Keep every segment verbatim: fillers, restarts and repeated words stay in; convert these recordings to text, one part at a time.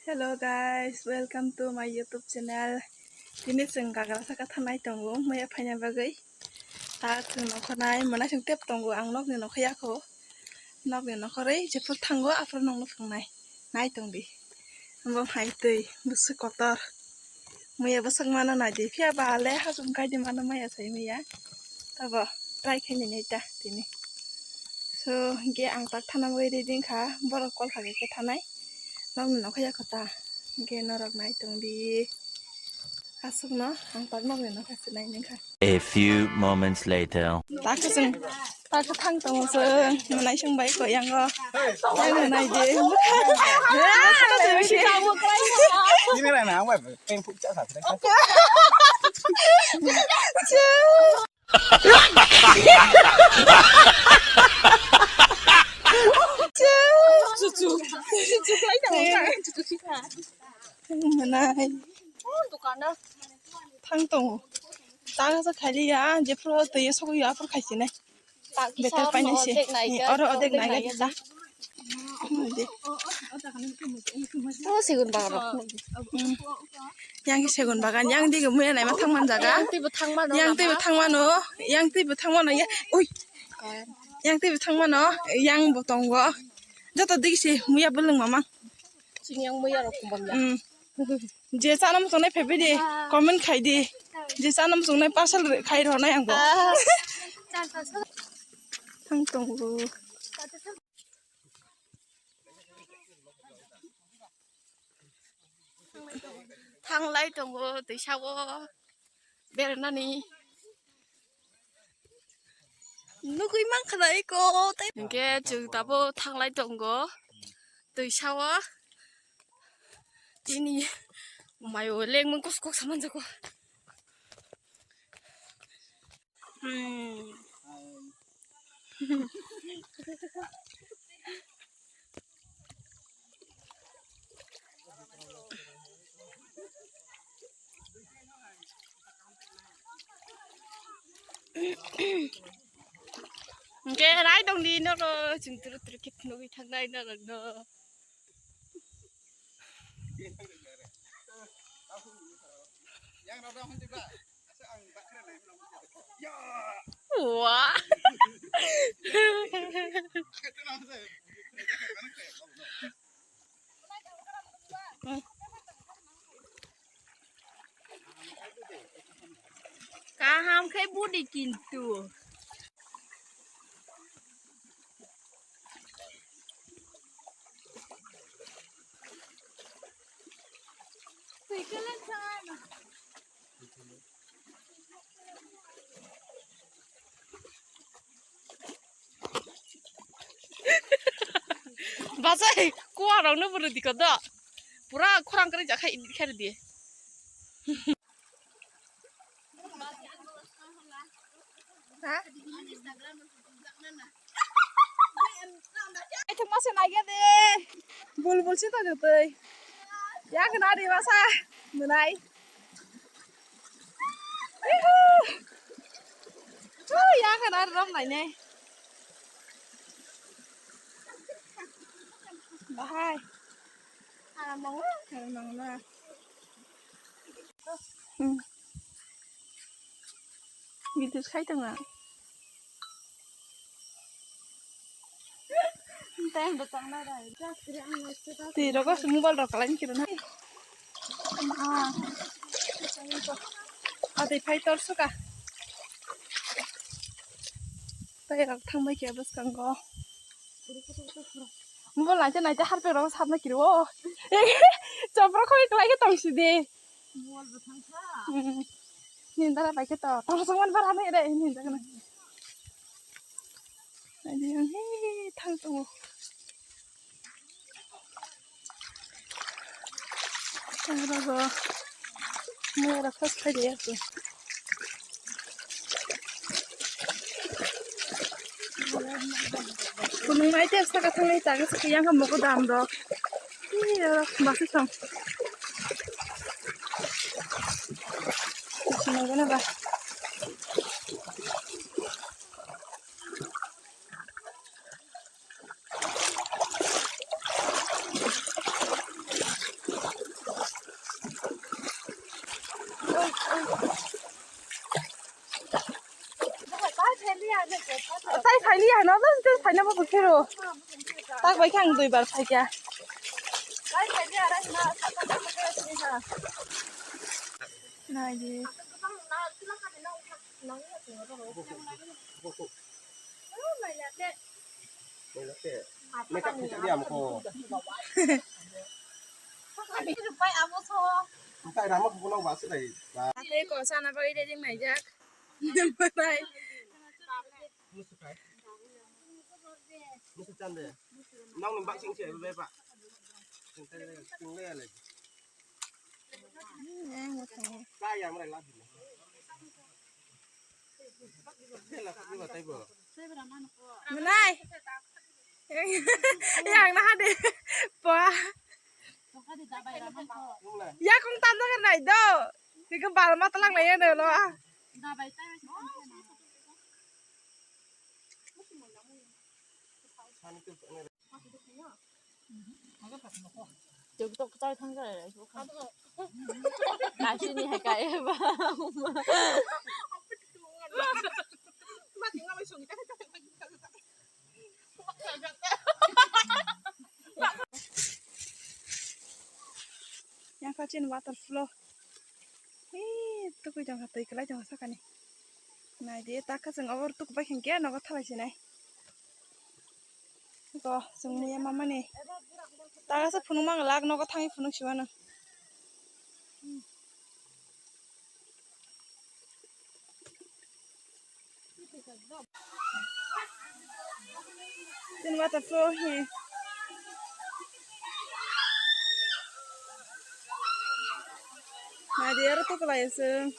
Hello guys, welcome to my YouTube channel. Tini chwng gagra saka thanai tongo, maya phaina bagwi. Ta chwng nokho nai, mwnai chwng tep tongo, ang nokni nokho yakho. Nokni nokho rei jephuru thango, aphuru nokno thangnai. Nai tongdi. Omo hai twi, bwswk kotor. Maya bwswk mano naidi, phiya ba le hachum kaidi mano maya sai maya. Tabo try khaini nai ta tini. So, hingke ang tak thana bagwi ready wngkha, borok kol kha khe thanai. Nokni nokha yakho ta. Hingke norok nai tongdi. Aswkno ang tak nokni nokha se nai nangkha. A few moments later. Takhe chwng, takhe thang tongo chwng, mwnai chwng bai koi yango. Yang nai de. Ini lah nang bai peng puk cha sa. Chuchu. Chuchu lai tongo. Mwnai. Thang tongo. Tang sa khali ya, jephuru twi sogwi ya, aphuru khaisi nai. Better painai se. Oro odek naiga kita. Oh, segun bagan rok. Hmm. Yang ke segun bagan, yang di muya naima thang man jaga. Yang twi bo thang mano, yang twi bo thang mano, yang twi bo thang mano, ya. Ui. Yang twi bo thang mano, yang bo tongo. Joto digi se muya bwlwng mama. Chini yang muya rok kumbang ya. Hmm. Je chana muchungnai phaibai di, comment khai di. Je chana muchungnai parcel khai rwnai ang bo. Ah. Thang tongo. Thanglai tongo twisao beranani. Nugui mankha eko tei. Hingke chwng tabuk thanglai tongo twisao. Tini mayo lengmung kos kok samanjako. Hmm. Hingke rai tongdi norok, chwng turu turu khe phunugwi thangnai norokno. Wah. Kaham khe budi kintu. Bachai, kuarokno bo rwdi kodo. Pura khorang kwrwi jakha, edit khairwdi. Ha? Naithok masa naiya de. Bulbul si to jotoi. Yak nari masa. Mwnai. Ihu. Hu, yak nari rom nai ne. Bahai. Aram nang na. Aram nang na. Hmm. Video khai tong na. Twi rogo se mobile rok kalai ni kiro na. Ah. Adi phai tor suka. Tei rok thangbai khe bwskango. Mobile naite naite harpek rok sabna kiro. Chopra khoi kwlai khe tong si de. Mol bo thang kha. Hmm. Nini dara bai khe to. Tong song man bara nai re nini dara na. Ani ang he thang tongo. Thang ro go. Mera khas khai de ya ko. Kunung nai te saka thangnai ta, saka yang ka mogo dam rok. Iya, basi tong. Sini gana ba. Ani ya no dos dos phaina bo bukhiro. Tak bai khang dui bar phaikya. Nai di. Makeup khusa diam ko. Engkai rama kukulok basi dai. Tei ko sana bagwi ready naijak. Nai. Musukai. Musu chande. Nang ni bak sing se be ba. Sing le le. Kaya mrai la. Manai. Yang na hade. Pa. Ya kung tanda kan nai do. Tiga balma talang nai ya lo. Tuk tuk chai thang jai rai su kha. Asini hai kai ba. Yang kachin water flow. Hei, tukui jang kha, twi kwlai jang kha sakani. Nai di, ta kha chwng obor tuk bai khe nogo thalai sinai. Go, chwng muya mamani. Ta kha se phunuk mang lak nogo thangwi phunuk siwano. Tin water flow he. Nadi aro to kalai aswng.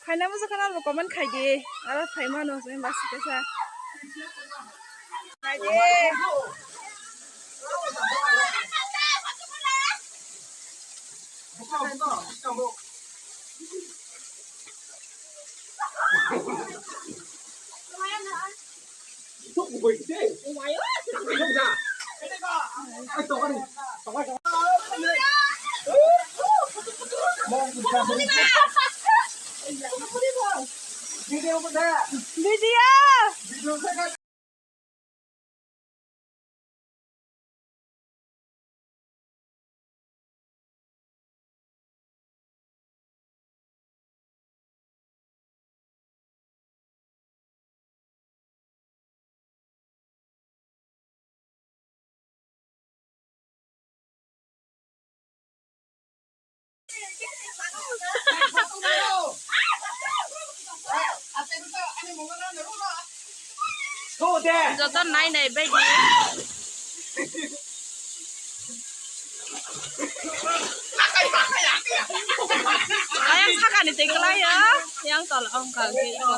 Khaina muchung khana bo comment khai di. Aro phaimano se basi kaisa. Nadi. Video. Joto nai nai bai di. Ayang sakani twi kwlai ya. Yang tol ongkha khe iko.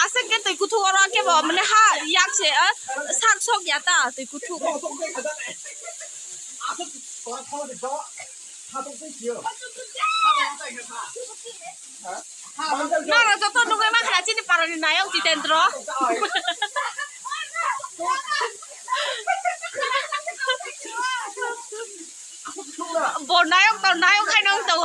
Aswk khe twi kuthuk oro khe bo mane ha yak se, ah, sak sok ya ta twi kuthuk. Noro joto nugwi mankha chini parani nayok Jitendra. Bo nayok to nayok hai nang to.